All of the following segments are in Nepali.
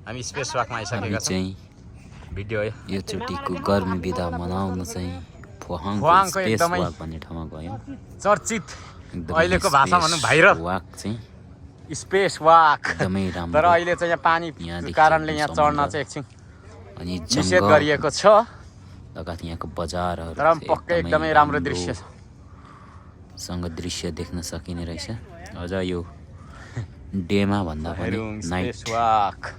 हामी स्पेस वाकमा आइसकेका छौँ भिडियो यो चोटिको गर्मी बिदा मनाउन चाहिँ फोहाङको स्पेस वाक भन्ने ठाउँमा गयौँ चर्चित अहिलेको भाषा भनौँ भाइरल वाक चाहिँ स्पेस वाक एकदमै राम्रो तर अहिले चाहिँ यहाँ पानीको कारणले यहाँ चढ्न चाहिँ एकछिन अनि निषेध गरिएको छ लगायत यहाँको बजारहरू तर पक्कै एकदमै राम्रो दृश्य छ सँग दृश्य देख्न सकिने रहेछ अझ यो डेमा भन्दा पनि नाइट वाक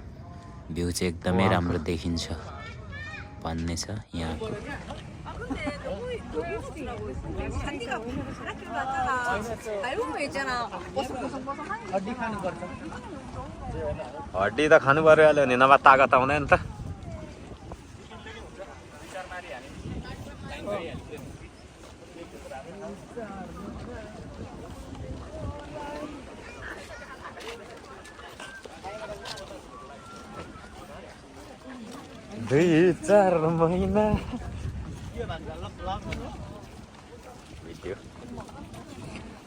भ्यू चाहिँ एकदमै राम्रो देखिन्छ भन्ने छ यहाँको हड्डी त खानु पर्यो नि नभए तागत आउँदैन त दुई चार महिना भिडियो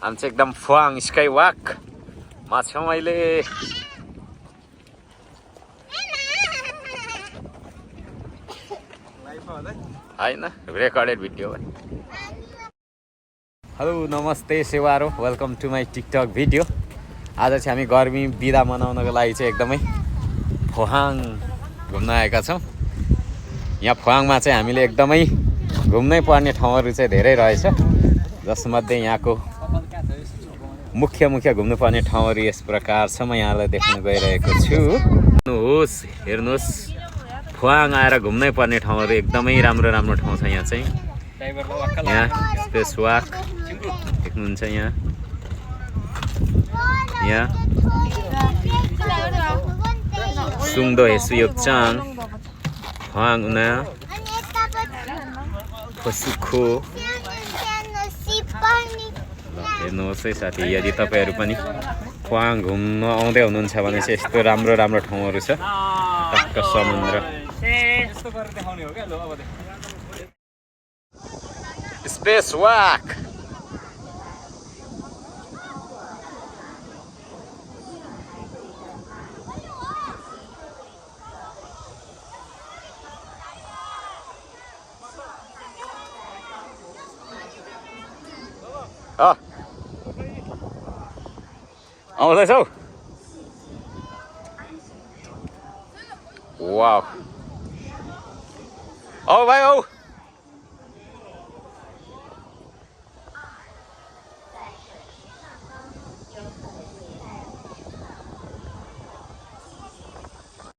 हामी चाहिँ एकदम फोहाङ स्काई वाकमा छौँ अहिले होइन रेकर्डेड भिडियो हो हेलो नमस्ते सेवारो welcome to my TikTok video आज चाहिँ हामी गर्मी बिदा मनाउनको लागि चाहिँ एकदमै फोहाङ घुम्न आएका छौँ यहाँ फोहाङमा चाहिँ हामीले एकदमै घुम्नै पर्ने ठाउँहरू चाहिँ धेरै रहेछ जसमध्ये यहाँको मुख्य घुम्नुपर्ने ठाउँहरू यस प्रकार छ म यहाँलाई देख्न गइरहेको छु हेर्नुहोस् फोहाङ आएर घुम्नै पर्ने ठाउँहरू एकदमै राम्रो ठाउँ छ यहाँ चाहिँ यहाँ स्पेस वाक देख्नुहुन्छ यहाँ सुङदो हेसु योक्चाङ फोहाङ उना फसुखो हेर्नुहोस् है साथी यदि तपाईँहरू पनि फोहाङ घुम्न आउँदै हुनुहुन्छ भने चाहिँ यस्तो राम्रो ठाउँहरू छ टक्क समुद्र स्पेस वाक आउँदैछौ वाउ औ भाइ औ